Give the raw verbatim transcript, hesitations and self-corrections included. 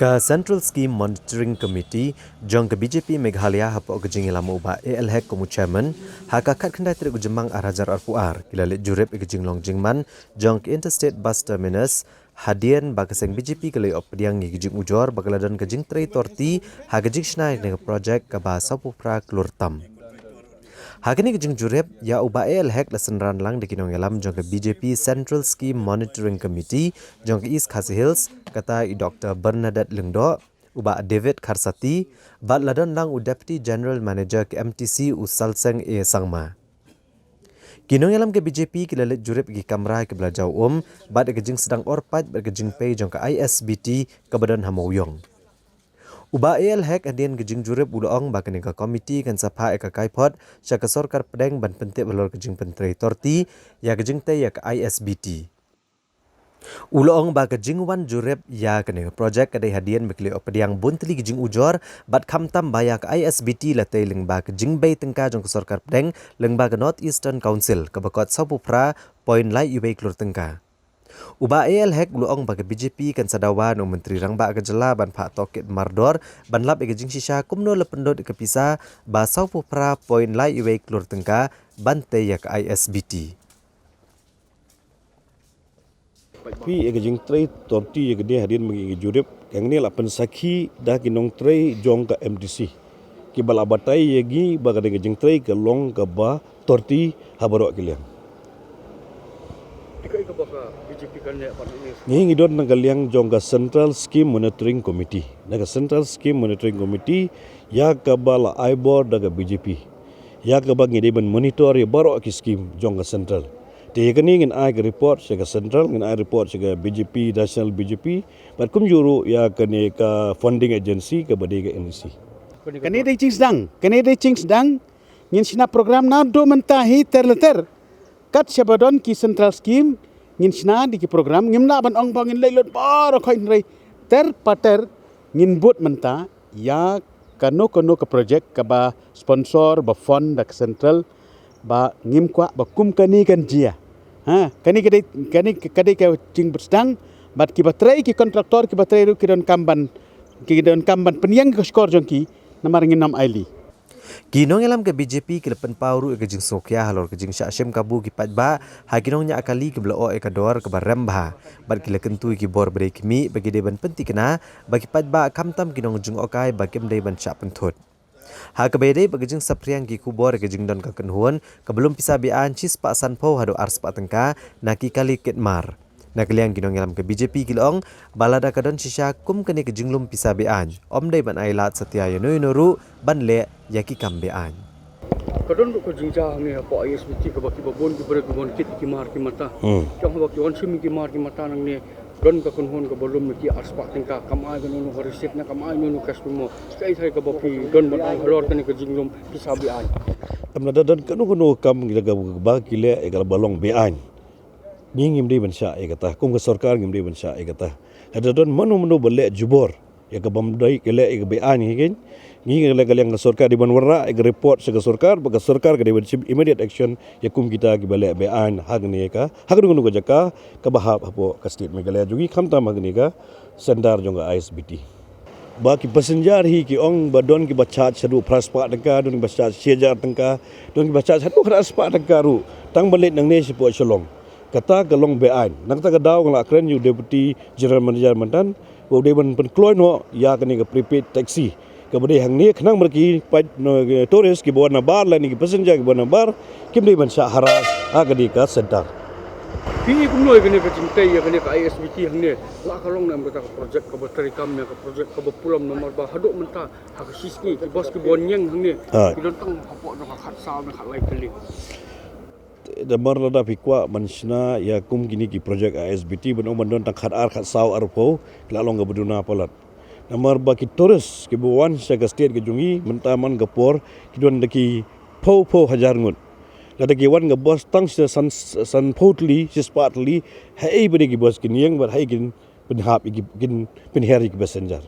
Ka Central Scheme Monitoring Committee jong ka B J P Meghalaya hapoh ka jingïalam u Bah A L Hek kum u Chairman, ha ka khatkhyndai tarik u Jymmang ar hajar arphew ar, ki la leit jurip ïa ka jinglong jingman jong ka Interstate Bus Terminus, hadien ba ka seng B J P ka la ïoh pdiang ïa ka jingujor ba ka la don ka jingtrei torti ha ka jingshna ïa ka projek kaba sawphew phra klur tam. Ha kane ka jingjurip, ïa u Bah A L Hek la synran lang da ki nongïalam jong ka B J P Central Scheme Monitoring Committee jong ka East Khasi Hills, kata i Doktor Bernadette Lyngdoh, u Bah David Kharsati, bad la don lang u Deputy General Manager ka M T C u Salseng A Sangma. Ki nongïalam ka B J P ki la leit jurip ïa ki kamra kiba la jaw um, bad ïa ka jingsdang orpait bad ka jingpei jong ka I S B T kaba don ha Mawïong. U Bah A L Hek hadien ka jingjurip u la ong ba kane ka komiti kan sa phah ïa ka kaiphod sha ka sorkar pdeng ban pyntip halor ka jingpyntrei torti ïa ka jingtei ïa ka I S B T. U la ong ba ka jingwan jurip ïa kane ka projek ka dei hadien ba ki la ïoh pdiang bun tylli ki jingujor, bad khamtam ba ïa ka I S B T la tei lyngba ka jingbei tyngka jong ka sorkar pdeng lyngba ka North Eastern Council kaba kot sawphew phra point lai uwei klur tyngka. U Bah A L Hek u la ong ba ka B J P kan sa dawa na u Myntri Rangbah ka jylla ban phah tohkit mardor ban lap ïa ka jingshisha kumno la pynlut ïa ka pisa ba sawphew phra point lai uwei klur tyngka ban tei ïa ka I S B T. Phi ïa ka jingtrei torti ïa ka dei hadien ba ngi jurip, ka ngi la pynsakhi da ki nongtrei jong ka M T C kiba la batai ïa ngi ba ka dei ka jingtrei ka long kaba torti ha baroh ki liang. Ngi ngi don na ka liang jong ka Central Scheme Monitoring Committee. Na ka Central Scheme Monitoring Committee ïa kaba la ai bor da ka B J P. Ïa kaba ngi dei ban monitor ïa baroh ki scheme jong ka Central. Te ïa kane ngin ai ka report sha ka Central, ngin ai report sha ka B J P, National B J P, bad kumjuh ruh ïa kane ka funding agency kaba dei ka N E C. Kane dei jingsdang, kane dei jingsdang, ngin shna program naduh mynta hi ter la ter. Kat shaba don ki Central Scheme, ngin shna da ki program, ngim lah ban ong ba ngin leit lut baroh khoit hynrei ter pa ter, ngin bud mynta ïa kano kano ka projek kaba sponsor ba fund da ka Central, ba ngim kwah ba kum kane kan jia. Ha, kane ka dei, kane ka dei ka jingbud sdang, bad kiba trei ki kontraktor kiba trei ruh ki donkam ban, ki donkam ban pynïeng ka shkor jong ki, namar ngin ym ailad. Ki nongïalam ka B J P ki la pynpaw ruh ïa ka jingsngewkhia halor ka jingshah shim kabu ki paidbah ha ki nongñiah kali kiba la ong ïa ka dor kaba rem bha, bad ki la kyntu ïa ki bor ba dei ki mih ba ki dei ban pynthikna ba ki paidbah khamtam ki nongjngohkai ba kim dei ban shah pynthut. Ha kaba ïadei bad ka jingsaphriang ki khubor ïa ka jingdon ka kynhun kaba lum pisa beaiñ shispah sanphew haduh arspah tyngka na ki kali kit mar. Na ka liang ki nongïalam ka B J P ki la ong ba lada ka don shisha kum kane ka jinglum pisa beaiñ, ym dei ban ailad satia ïano ïano ruh ban leh ïa ki kam beaiñ. Ka don ruh ka jingjia hangne hapoh I S B T kaba kiba bun ki briew ki bun kit ki mar ki mata. Hmm. Ki ong haba ki wan shim ki mar ki mata nangne, don ka kynhun kaba lum ki arspah tyngka, kam ai kano kano ka receipt ne kam ai kano kano ka cash memo. Kaei kaei kaba phi don ban ong halor kane ka jinglum pisa beaiñ. Em, lada don kano kano ka kam kaba ki leh ïa kaba long beaiñ, ngi ngim dei ban shah ïa kata, kum ka sorkar ngim dei ban shah ïa kata. Lada don mano mano ba leh jubor ïa ka bym dei, ka leh ïa ka beaiñ hi kein, ngi ka leh ka liang ka sorkar dei ban wanrah ïa ka report sha ka sorkar, ba ka sorkar ka dei ban shim immediate action ïa kum kita kiba leh beaiñ ha kane ka, ha kano kano ka jaka kaba hap hapoh ka state Meghalaya jong ngi, khamtam ha kane ka center jong ka I S B T. Ba ki passenger hi ki ong ba don kiba charge haduh phra spah tyngka, don kiba charge shi hajar tyngka, don kiba charge haduh khatar spah tyngka ruh tang ban leit nangne shapoh Shillong. Kata ka long beaiñ. Na kata ka daw nga la kren ïa u Deputy General Manager mynta, u dei ban pynkloi noh ïa kane ka prepaid taxi kaba dei hangne khnang ba ki pait, no, ki tourist kiba wan nabar lane ki passenger kiba wan nabar kim dei ban shah harass ha kane ka center. Phi i kumno ïa kane ka jingtei ïa kane ka I S B T hangne? La ka long ne em kata ka project kaba treikam ne ka project kaba pulom, namar ba haduh mynta ha ka shisngi ki bus kiba wan ïeng hangne, ha, ki don tang hapoh jong ka khatsaw ne khatlai tylli. Namar lada phi kwah ban shna ïa kum kine ki project I S B T ban ong ban don tang khatar khatsaw arphew, ki la long kaba duna palat. Namar ba ki tourist kiba wan sha ka state ka jong ngi mynta man ka por ki don da ki phew phew hajar ngut. Lada ki wan ka bus tang shi san, sanphew tylli, shispah tylli, haei ba dei ki bus kin ïeng bad haei kin pynhap ïa ki, kin pynher ïa ki passenger.